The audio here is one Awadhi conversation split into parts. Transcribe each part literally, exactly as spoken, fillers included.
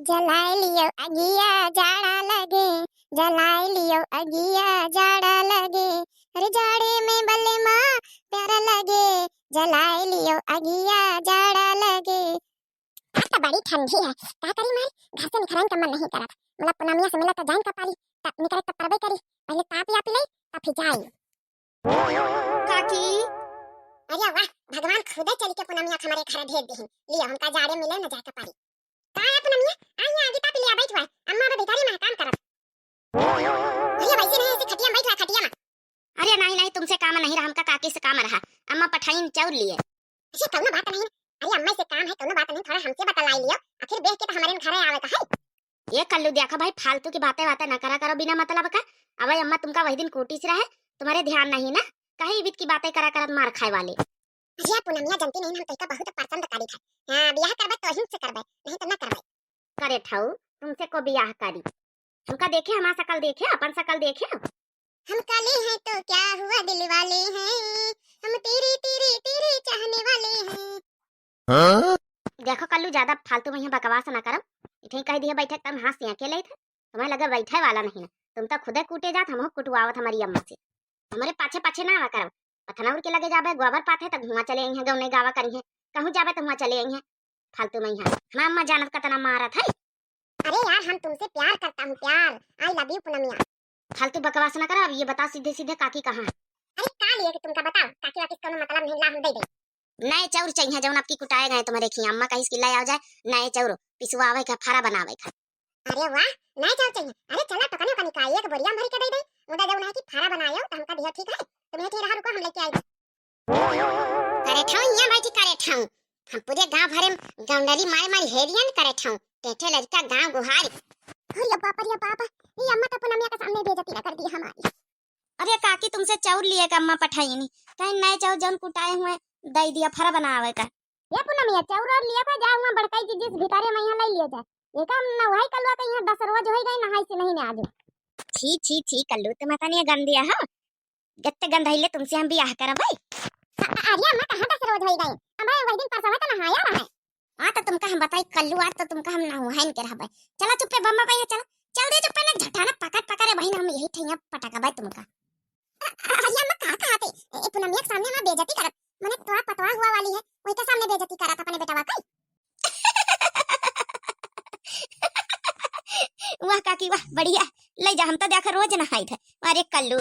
जलाए लियो अगिया जाड़ा लगे, जलाए लियो अगिया जाड़ा लगे, अरे जाड़े में बलमा प्यारा लगे, जलाए लियो अगिया जाड़ा लगे। आज तो बड़ी ठंडी है, का करी माई, घर से निकरन का मन नहीं करत। मतलब पूनमिया से मिलत तो जाइन का पारी, तब निकरत तो परबे करी, पहले ताप या पी ले, तब फिर जाई। काकी। अरे वाह, भगवान खुदे चल के पूनमिया के हमारे घर भेज दिहिन। लियो, हमका जाड़े मिले न जाए के पारी। का है पूनमिया? आई है, आगे ताप लिया, बैठ हुआ। अम्मा अबे भिखारी में काम करत। अरे वैसे नहीं, ऐसे खटिया में बैठ हुआ, खटिया में। अरे नहीं, नहीं, तुमसे काम नहीं रहा, हमका काकी से काम रहा। अम्मा पठाइन चाउर लिए। अच्छा, कौनो बात नहीं। अरे अम्मा से काम है, कौनो बात नहीं, थोड़ा हमसे बतलाई लियो। आखिर बेह के तो हमारे घर आवे का है। ये कल्लू, देखा भाई, फालतू की बातें, बातें ना करा करो बिना मतलब का। अबे अम्मा तुमका वही दिन कूटिस रहे, तुम्हारे ध्यान नहीं ना, कहीं बीत की बातें करा करत मार खाए वाले। अरे पूनमिया, जानती नहीं, हम तोहका बहुत पसंद करी था। हाँ, बियाह करबे तो ही से करबे, नहीं तो ना करबे। करे ठाऊ, तुमसे को बियाह करी? हमका देखे, हमार शकल देखे, अपन शकल देखे। हम काले हैं तो क्या हुआ, दिल वाले हैं, हम तेरे, तेरे, तेरे चाहने वाले हैं। हाँ? देखो कल्लू, ज्यादा फालतू में यहाँ बकवास ना करम। इठे कह दिए बैठे, तम हाथ से अकेले थे, तुम्हें लगे बैठे वाला नहीं ना। तुम तो खुदे कूटे जात, हमहू कुटवावत हमारी अम्मा से। हमारे पाछे पाछे ना आवा करम। पथनौर के लगे जाबे, गोबर पाथे त हुआं चले आई हैं, गौने गावा करी हैं। कहूँ जाबे त हुआं चले आई हैं। फालतू में यहाँ हमार अम्मा जानत कतना मारत है। अरे यार, हम तुमसे प्यार करता हूँ, प्यार। I love you पूनमिया। फालतू बकवास ना करा, अब ये बताओ सीधे सीधे काकी कहाँ है? अरे का लिए कि तुमका बताओ, काकी वाकी से कौनो मतलब नहीं, ला हम दे दे। नए चाउर चाहिए, जौन आपकी कुटाए गए तुम्हारे खिया। अम्मा कहिस कि ले आओ जाए नए चाउर, पिसवावे का, फरा बनावे का। अरे वाह, नए चाउर चाहिए। अरे चला, टोकने ओकने का एक बोरिया में भर के दे दे। मुदा जौन है कि फरा बनायो, तो हमका दिया, ठीक है? तुम्हें ठीक रहा, रुको, हम लेके आई। करे ठाऊ, यहाँ बैठी करे ठाऊ। हम पूरे गांव भरे में गौंडरी मारे मारे हेरियन करे ठाऊ। टेठे लड़का गांव गुहारी। अरे बाप, अरे बाप, ये अम्मा तो पूनमिया के सामने बेइज्जती ना कर दी हमारी। अरे काकी, तुमसे चाउर लिए का अम्मा पठाई नहीं, कहीं नए चाउर जौन कुटाए हुए दे दिया, फरा बनावे का। ये पूनमिया, चाउर और लिया का जा, हुआ बड़काई जी जिस भिखारी में यहाँ ले लिया जाए। ये काम ना हुआ ही कलुआ का, यहाँ दस रोज हो गए नहाई से नहीं ने आज। छी, छी, छी, कल्लू, तुम इतनी गंदी हो। गत्ते गंधाइले तुमसे हम बियाह करब भाई। अ-, अ-, अरे अम्मा, कहाँ दस रोज हो गए? अम्मा, वही दिन परसों तो नहाया रहा है। हाँ, तो तुमका हम बताई कल्लू, आज तो तुमका हम नहुआइन के रहबे। चला चुप्पे बम्मा भैया, चला। चल दे चुप्पे, ना झटाना पकड़ पकड़ रे बहिन, हम यही ठैया पटकबे तुमका। अ-, अ-, अरे अम्मा, का कहते? ए, पूनमिया के सामने हमार बेइज्जती करत। मने तोरा पतवा हुआ वाली है, वही के सामने बेइज्जती करत अपने बेटवा का। वाह काकी वाह, बढ़िया। ले जा, हम तो देखा रोज नहाई थे। अरे कल्लू।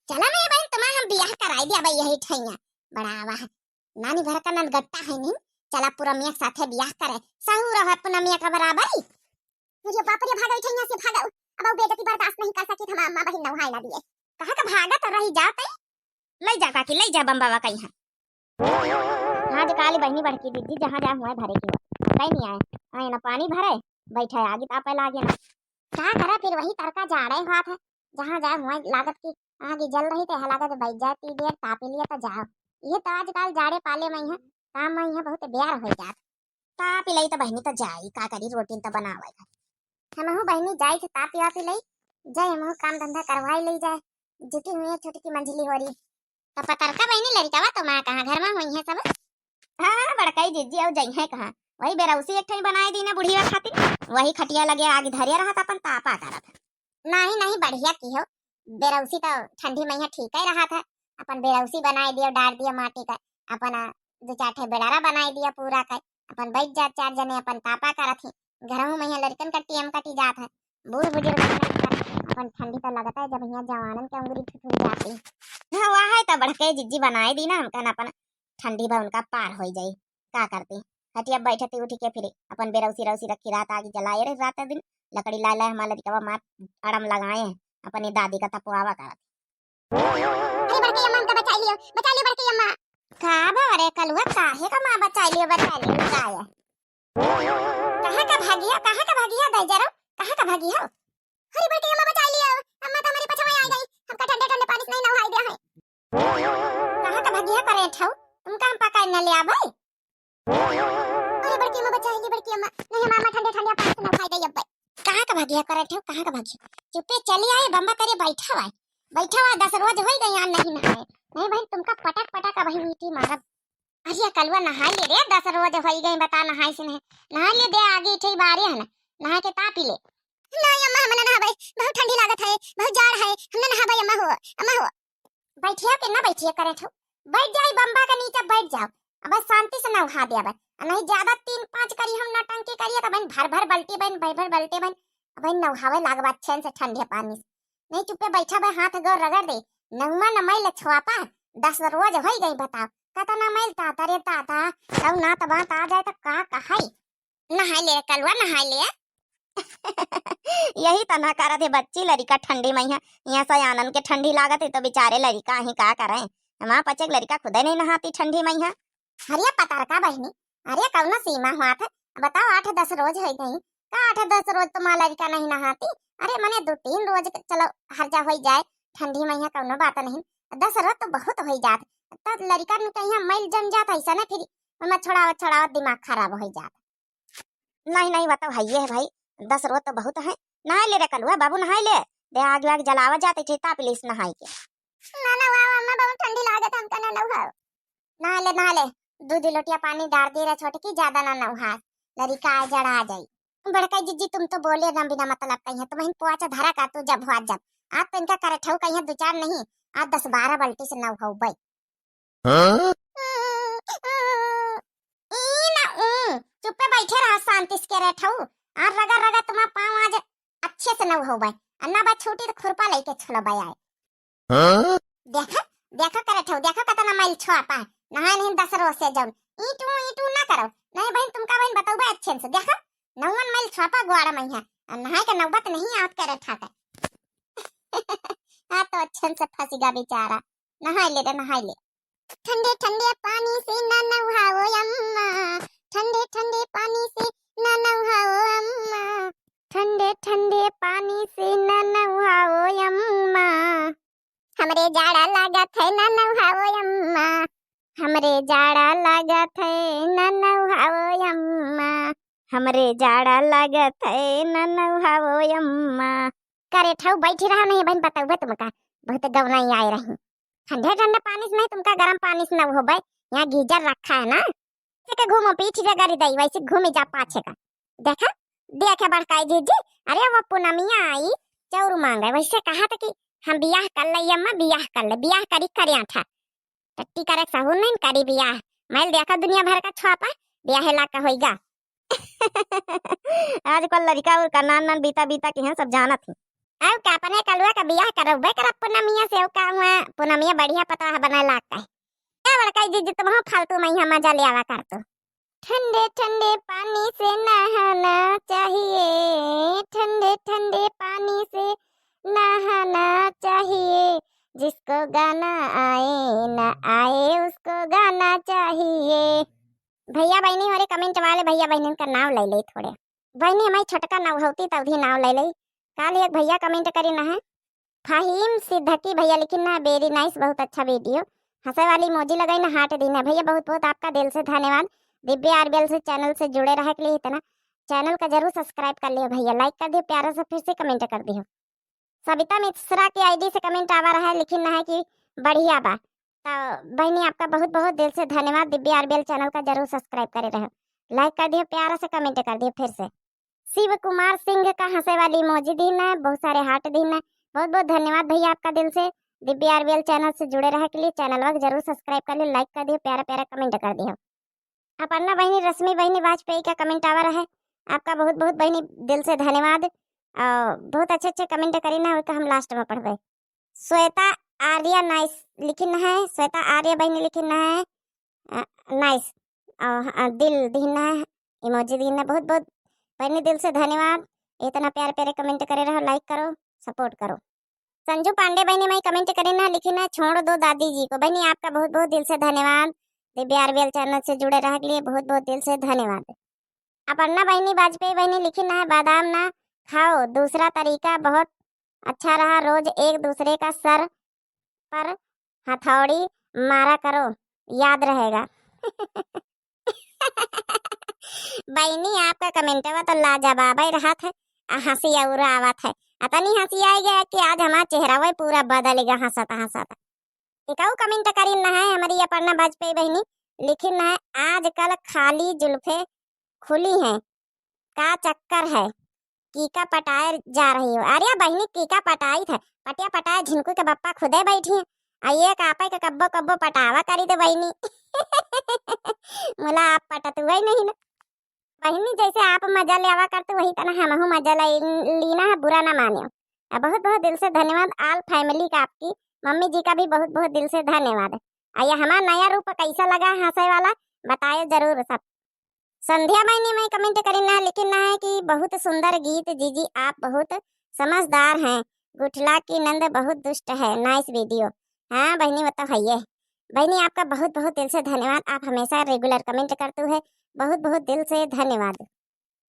चला मैं बहन, तुम्हारा हम बियाह कराई दिया भाई यही ठैया। बड़ा वाह। नानी भर का ननगट्टा है नहीं। चला पूनमिया के साथे बियाह करे। सहू रहा पूनमिया का बराबर। मुझे बाप रे, भागो ठैया से भागो। अब वो बेइज्जती बर्दाश्त नहीं कर सकी, हम अम्मा बहन नहाए ना दिए। कहाँ का भागा तो रही जाते। ले जा काकी, ले जा बम्बावा कहीं है। आज काली बहिनी बड़की दीदी जहाँ जाए हुआं भरे के। कहीं नहीं आए। आए ना पानी भरे, बैठा है आगे तापे लागे ना। का करे फिर वही तरका जाड़े हुआ था। जहाँ जाए हुआं लागत की आगे जल रही तो यहाँ लागत बैठ जाए ती देर तापे लिए तो जाओ। ये तो आजकल जाड़े पाले में है, काम में है बहुत बेर हो जात। तापे लई तो बहिनी तो जाई, का करी, रोटी तो बनावे है। हमहू बहिनी जाई थे तापे वापे लई, जाए हमहू काम धंधा करवाई ले जाए। जुटी हुई है छोटकी मंझली होरी। तो पतरका बहिनी लड़िकवा तो माँ कहाँ घर में हुई है सब? हाँ, बड़काई जिज्जी अउ जइहे कहाँ। वही बेरौसी एक ठे बनाए दी ना बुढ़िया खातिर, वही खटिया लगे आग धरिया रहत अपन तापा करत। नहीं, नहीं, बढ़िया की हो। बेरौसी तो ठंडी में यहाँ ठीक ही रहत है। अपन बेरौसी बनाए दियो, डार दियो माटी का, अपन, आ, दो चार ठे बेड़ारा बनाए दियो पूरा का, अपन बैठ जात चार जने, अपन तापा करत ही। घरहू में यहाँ लड़कन का टेम कटी जात है। बूढ़ बुजुर्ग अपन ठंडी तो लगता है, जब यहाँ जवानन के अंगुरी ठुठुर जाती। हाँ, वह है तो बड़के जिज्जी बनाए दी ना हमका ना, अपन ठंडी बा उनका पार हो जाई। का करती? हटिया बैठती उठ के फिर अपन बेरौसी रौसी रखी, रात आगी जलाए रहे, रात दिन लकड़ी लाए लाए हमारे लड़कवा माँ अड़म लगाए हैं, अपनी दादी का तपवावा करत। अरे बड़के अम्मा, हमका बचाई लियो, बचाई लियो बड़के अम्मा। का बा रे कलुआ, काहे का माँ बचाई लियो, बचाई लियो, का है? कहाँ का भागिया, कहाँ का भागिया दैजरो, कहाँ का भागिया हो? अरे बड़के अम्मा बचाई लियो, अम्मा तो हमारे पछवा आ गई, हमका ठंडे ठंडे पानी से नहीं नहाई दे है। कहाँ का भागिया करे ठऊ, तुमका हम पकड़ न ले आवे। अरे बड़की अम्मा बचाई ली, बड़की अम्मा, नहीं हमार अम्मा ठंडे ठंडे पानी से नहाई दे अब्बे। कहाँ का भागिया करे ठऊ, कहाँ का भागिया? चुप्पे चली आए, बम्बा तेरे बैठा हुआ है, बैठा हुआ है, दस रोज हो गए यार नहीं नहाए। नहीं बहन, तुमका पटक पटक अबही ईंटी मारब। अरे कलुआ नहाई ले रे, दस रोज होई गई बता नहाई से नहीं। नहाई ले दे आगे इठे बारे है ना। नहा के तापी ले। नहीं अम्मा, हम ना नहाबे, बहुत ठंडी लागत है, बहुत जाड़ है, हम ना नहाबे अम्मा हो, अम्मा हो। बैठिया के ना बैठिया करे ठो, बैठ जाई बम्बा के नीचे बैठ जाओ, अब शांति से नहा दिया बे, नहीं ज्यादा तीन पाँच करी हम नौटंकी करिए तो बहन भर भर बल्टी बहन भर भर बल्टी बहन, अब बहन नहावे लागबा अच्छे से ठंडे पानी से, नहीं चुप्पे बैठा बे हाथ गोर रगड़ दे, नहुआ न मैल छुआपा, दस रोज होई गई बताओ, कतना मैल ताता रे ताता, तब ना तब आ जाए तो का कहाई। नहाई ले रे कलुआ, नहाई ले। यही तना करत है बच्ची लड़िका ठंडी मइहाँ। यहाँ सयानन के ठंडी लागत है तो बेचारे लड़िका ही का करें। हमार पचे के लड़िका खुदे नहीं नहाती ठंडी मइहाँ। अरे पतार का बहिनी, अरे कौनो सीमा हुआ था, बताओ आठ दस रोज हो गई का? आठ दस रोज तो माँ लड़िका नहीं नहाती। अरे मने दो तीन रोज के चलो हर्जा हो जाए ठंडी मइहाँ कौनो बात नहीं, दस रोज तो बहुत हो जात। तो लड़िका में कहीं मैल जम जात ऐसा ना फिर ओमा छोड़ावत छोड़ावत दिमाग खराब हो जात। नहीं नहीं, बताओ है ये है भाई, दस रोज तो बहुत है। नहाई ले रे कलुआ बाबू, नहाई ले। दे आग वाग जलावा जाते थे ताप लीस नहाई के। ना ना, वाह अम्मा, बहुत ठंडी लागत हमका, ना नहाओ। नहा ले नहा ले, दो दो लोटिया पानी डार दे रे छोटकी, ज्यादा ना नहा, लड़िका आ जड़ा आ जाई। बड़का जीजी तुम तो बोले ना बिना मतलब कहीं, तुम ही पोआचा धरा का तू जब हुआ जब। आप तो इनका करे ठऊ कहीं दो चार नहीं, आज दस बारह बाल्टी से नहाओ बई। हाँ? ई ना ऊ, चुप्पे बैठे रहा शांति से के रहे ठऊ। आ रगा रगा तुम्हार पाँव आज अच्छे से नहाओ बई। आ ना बा छूटी तो खुरपा लेके छुलो बई आए। हाँ? देखो, देखो करे ठऊ, देखो कतना मैल छुआपा है। नहाए नहीं दस रोज से जौन। ईटू, ईटू ना करो। नहीं बहन, तुमका बहन बतौबे अच्छे से। देखो, नौवन मैल छुआपा ग्वाड़ा मइहाँ। आ नहाए के नौबत नहीं आवत करे ठाका। हाँ तो अच्छे से फंसीगा बेचारा। नहाए ले रे, नहाए ले। ठंडे ठंडे पानी से ना नहाओ अम्मा, ठंडे ठंडे पानी से ना नहाओ अम्मा, ठंडे ठंडे पानी से ना नहाओ अम्मा। हमरे जाड़ा लागत है ना नहाओ अम्मा, हमरे जाड़ा लागत है ना नहाओ अम्मा, हमरे जाड़ा लागत है ना नहाओ अम्मा। करे ठऊ बैठी रहा नहीं बहन, बतौबे तुमका, बहुत गौना ही आए रही। ठंडे ठंडे पानी से नहीं, तुमका गरम पानी से नहाओ बई, यहाँ गीजर रखा है ना। से के घूमो पीठ जगह रे दई, वैसे घूमे जा पाछे का। देखा, देखे बड़काई जीजी, अरे वो पूनमिया आई, चौरू मांगे, वैसे कहा था कि हम बियाह कर ले अम्मा, बियाह कर ले, बियाह करी करे आठा। टट्टी करे सहूर नहीं करी बियाह, मैल देखा दुनिया भर का छुआपा, बियाहे ला का होइगा। आजकल लड़िका और का नान नान बीता बीता के हैं, सब जानत ही। अब का अपने कलुआ का बियाह करबे करब पूनमिया से, का हुआ पूनमिया बढ़िया पतोह बनाए लाग का है। ए बड़काई जीजी, तुम हो फालतू मइहाँ मजा ले आवा कर तू। ठंडे ठंडे पानी से नहाना चाहिए, ठंडे ठंडे पानी से नहाना चाहिए, जिसको गाना आए ना आए उसको गाना चाहिए। भैया बहनी होरे comment वाले भैया बहनिन का नाव ले ले थोड़े। बहनी हमारी छोटका नवहौती तौधी नाव ले ले। काल एक भैया comment करी ना है, फहीम सिद्दकी भैया लिखिन ना, very nice, बहुत अच्छा video। हंसे वाली emoji लगाई ना, heart दीन है भैया, बहुत बहुत आपका दिल से धन्यवाद। दिव्या आरबीएल से channel से जुड़े रहे के लिए इतना। Channel का जरूर subscribe कर लियो भैया, like कर दियो प्यारा सा, फिर से comment कर दियो। सविता मिश्रा के आईडी से comment आवा रहा है, लिखिन ना है कि बढ़िया बा। तो बहनी आपका बहुत बहुत दिल से धन्यवाद। दिव्या आरबीएल channel का जरूर subscribe करे रहो, like कर दियो प्यारा से, comment कर दियो फिर से। शिव कुमार सिंह का हंसे वाली emoji दीन है, बहुत सारे heart दीन है। बहुत बहुत धन्यवाद भैया आपका दिल से, दिव्या आरबीएल channel से जुड़े रहे के लिए। Channel को जरूर subscribe कर लियो, like कर दियो, प्यारा प्यारा comment कर दियो। अपर्णा बहनी, रश्मि बहनी वाजपेयी का comment आवा रहा है, आपका बहुत बहुत बहनी दिल से धन्यवाद। और बहुत अच्छे अच्छे comment करी ना, ओका हम last में पढ़बे। श्वेता आर्या nice लिखिन है, श्वेता आर्या बहनी लिखिन है, अ, nice, अ, अ, दिल दीन है, emoji दीन है। बहुत बहुत बहनी दिल से धन्यवाद, इतना प्यारे प्यारे comment करे रहो, like करो, support करो। संजू पांडे बहनी माई comment करे ना, लिखी ना, छोड़ दो दादी जी को। बहनी आपका बहुत बहुत दिल से धन्यवाद, दिव्या आरबीएल channel से जुड़े रहे के लिए बहुत बहुत दिल से धन्यवाद। अपर्णा बहनी वाजपेयी बहनी लिखी ना है, बादाम ना खाओ, दूसरा तरीका बहुत अच्छा रहा, रोज एक दूसरे का सर पर हथौड़ी मारा करो, याद रहेगा। बहनी आपका कमेंटवा तो लाजवाब ही रहत है, आ हंसी और आवत है। अतनी हंसी आई गया कि आज हमारा चेहरा वही पूरा बदल गया हंसत हंसत। एक और comment करीन ना है हमारी अपर्णा वाजपेयी बहनी, लिखिन ना है, आजकल खाली जुल्फे खुली हैं, का चक्कर है? कीका पटाए जा रही हो। अरे बहिनी, कीका पटाइत है, पटिया पटाए झिनकू के बप्पा खुदे बैठी हैं। आ ये कापे के कब्बो कब्बो पटावा करी दे बहिनी। मुला आप पटत हुआ ही नहीं ना। बहिनी, जैसे आप मजा लेवा करते, वही तरह हमहू मजा ले लीना है, बुरा ना मानियो। आ बहुत बहुत दिल से धन्यवाद all family का आपकी, मम्मी जी का भी बहुत बहुत दिल से धन्यवाद। आ ये हमारा नया रूप कैसा लगा हंसे वाला, बतायो जरूर सब। संध्या बहिनी मैं comment करी ना, लेकिन ना है कि बहुत सुंदर गीत जीजी, आप बहुत समझदार हैं। गुठला की नंद बहुत दुष्ट है, nice video। हाँ बहिनी, वो तो है ये। बहिनी, आपका बहुत बहुत दिल से धन्यवाद, आप हमेशा regular comment करते हुए, बहुत बहुत दिल से धन्यवाद।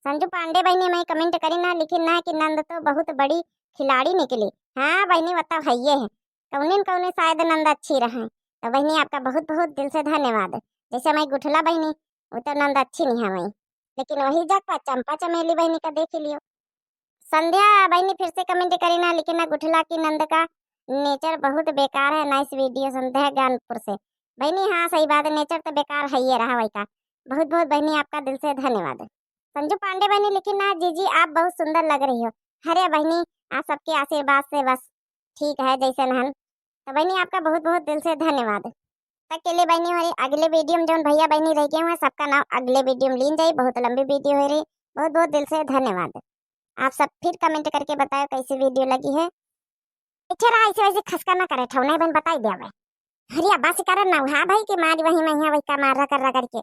संजू पांडे बहिनी मैं comment करी ना, लेकिन ना कि नंद तो बहुत बड़ी खिलाड़ी निकली। हाँ बहिनी, वो तो है ये है, कौने न कौने शायद नंद अच्छी रहे। तो बहिनी, आपका बहुत बहुत दिल से धन्यवाद। जैसे मैं गुठला बहिनी, वो तो नंद अच्छी नहीं है वही, लेकिन वही जग पर चंपा चमेली बहिनी का देख लियो। संध्या बहिनी फिर से comment करी ना, लेकिन ना गुठला की नंद का nature बहुत बेकार है, nice video संध्या ज्ञानपुर से। बहिनी हाँ सही बात है, nature तो बेकार है ये रहा वही का। बहुत बहुत बहिनी आपका दिल से धन्यवाद। संजू पांडे बहिनी, लेकिन ना जीजी आप बहुत सुंदर लग रही हो। अरे बहिनी, आप सबके आशीर्वाद से बस ठीक है जैसे नहन। तो बहिनी आपका बहुत बहुत दिल से धन्यवाद। तब के लिए बहिनी, हमारी अगले video में जौन भैया बहिनी रह गए हुए सबका नाम अगले video में लीन जाई, बहुत लंबी video हो रही। बहुत बहुत दिल से धन्यवाद। आप सब फिर comment करके बताओ कैसी video लगी है। पीछे रहा, ऐसे वैसे खसका ना करे, ठौना बहन बताई दे हमें। हरिया बस कर ना, हाँ भाई के मारी वही महिया वही का मार रगड़ रगड़ के।